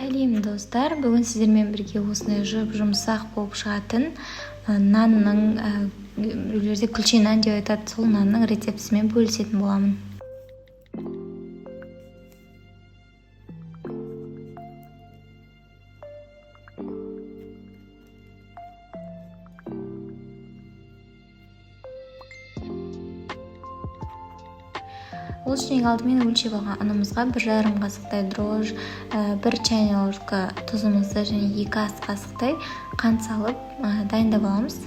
Сәлем, достар! Бүгін сіздермен бірге осындай жұп-жұмсақ болып шығатын нанның, біреулерде күлше нан деп айтады, сол нанның рецептісімен бөлісетін боламын. Ол үшін ең алдымен өлшеп алған ұнымызға 1,5 қасықтай дрожж, 1 чайная ложка тұзымызды және 2 ас қасықтай қант салып, дайындап аламыз.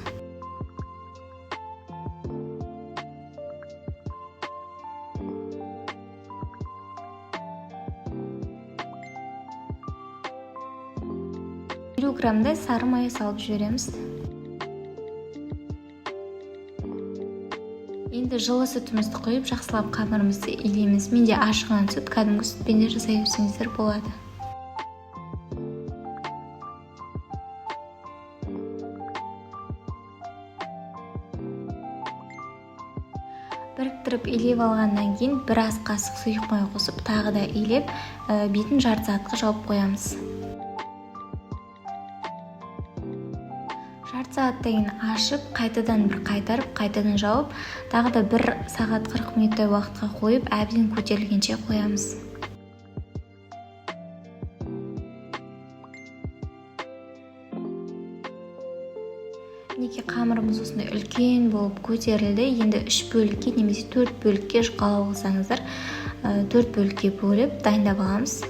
50 граммдай сары май салып жібереміз. Енді жылы сүтімізді құйып, жақсылап қамырымызды илейміз. Менде ашыған сүт, кәдімгі сүтпен де жасай берсеңіздер болады. Біріктіріп илеп алғаннан кейін бір ас қасық сұйық май қосып, тағы да илеп, бетін жарты сағатқа жауып қоямыз. Жарты сағаттан кейін ашып, қайтадан бір қайтарып, қайтадан жауып, тағы да 1 сағат 40 минуттай уақытқа қойып, әбден көтерілгенше қоямыз. Мінекей, қамырымыз осындай үлкен болып көтерілді. Енді 3 бөлікке немесе 4 бөлікке жұқалау қылсаңыздар, 4 бөлікке бөліп дайындап аламыз.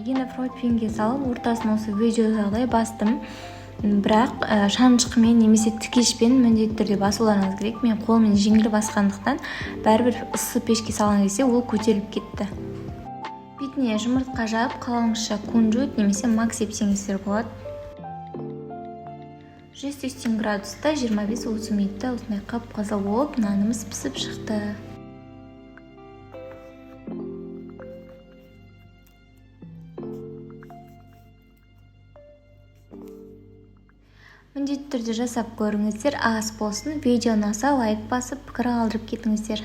Енді противеньге салып, ортасын осы видеодағыдай бастым. Бірақ шанышқымен немесе тікешпен міндетті түрде басуларыңыз керек. Мен қолыммен жеңіл басқандықтан бәрібір ыссы пешке салған кезде ол көтеріліп кетті. Бетіне жұмыртқа жап, қалауыңызша кунжут немесе мак сепсеңіздер болады. 180 градуста 25-30 минутта осындай қып-қызыл болып нанымыз пісіп шықты. Міндетті түрде жасап көріңіздер, ас болсын. Видео ұнаса лайк басып, пікір қалдырып кетіңіздер.